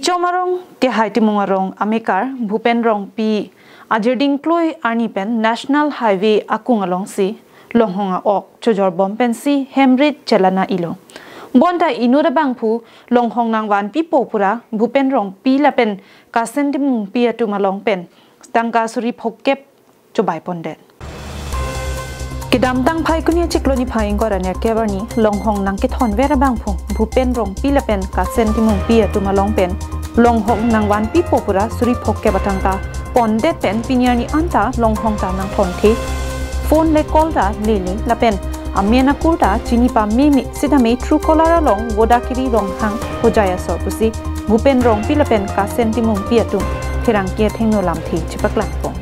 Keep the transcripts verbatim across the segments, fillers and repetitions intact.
Chomarong Kehai Timung arong amekar Bhupen Rongpi ajirding klui arni pen National Highway akung alongsi longhong a-ok chojorbom pensi hemrit chelana ilo. Bonta inut abangphu longhong nangvanpipo pura Bhupen Rongpi lapen Kasen Timungpi atum along pen tangka suri phokep chobai pondet. Kedamtang Phaikuni achiklo niphai ingkoi ra nerkep arni longhong nangkethonver abangphu Bhupen Rongpi lapen Kasen Timungpi atum along pen longhong nangvanpipo pura suri phokep atangka pondet pen pini arni anta longhong ta nangthonthe. Phone le call ta lele lapen amen akur ta chini pameme sitame Truecaller along Vodakiri Ronghang Hojai asor pusi Bhupen Rongpi lapen Kasen Timungpi atum pherangke athengno lamthe chepaklangpon.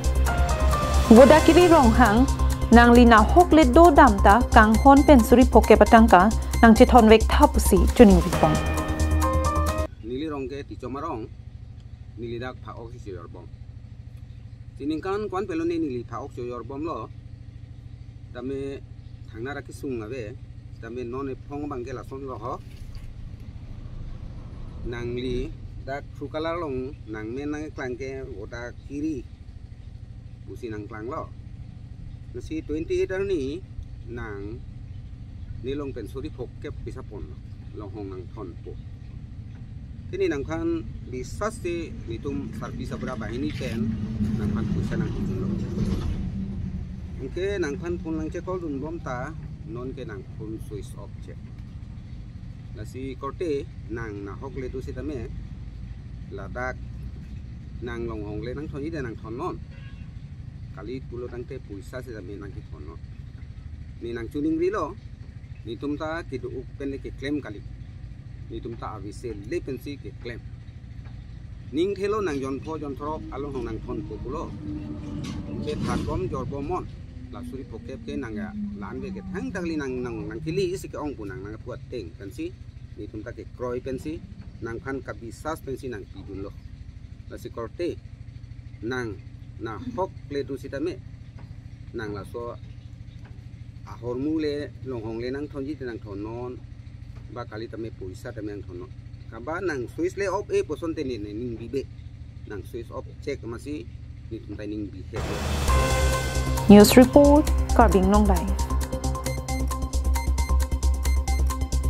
Vodakiri Ronghang, nangli nahok le do dam ta kanghon pen suri phokep atangka nangchethonvek tha pusi choningri pon. Neli Rongke Tichom arong, neli dak pha-ok si chojorbom. Chiningkan kwan pelo ne neli pha-ok chojorbomlo. Tame thangnar akesung ave, tame non ephong abangke lasonlo ho. Nangli dak Truecaller along nangmen nangklang ke Vodakiri pusi nangklanglo. Lasi twenty-eight arni nang nelong pen suri phokep pisa ponlo, longhong nangthonpo. Tini nangphan bisas si netum sarpi sabra bahini pen nangphan poisa nangpidunlo. Anke nangphan phone nangche-call dunbom ta nonke nang phone switch off che. Lasi korte nang nahok le do sitame ladak nang longhong le nangthonji te nangthonnon. Kali pulo tangte poisa sitame nangkethonnon. Ne nangchoningrilo, netum ta kedo-ok pen le keklem kali. Netum ta avese le pensi keklem. Ning thelo nang jonpho jonthrok alonghong nangthonpo pulo. Ke thakbom jorbom non. La suri phokep ke nang ya lan ve ke thangta kali nang nang nangkele isi ke-ong pu nang nangpu ateng pensi netum ta kekroi pensi nangphan kabisas pensi nangpidunlo. Lasi korte nang nahok le do sitame nang laso ahormu le longhong le nangthonji te nangthonnon, ba kali tame poisa tame nangthonnon. Kaba nang switch le off-e puson te ne ne ningbibe. Nang switch off che amatsi netum ta ningbihe. News report, Karbi Anglong Live.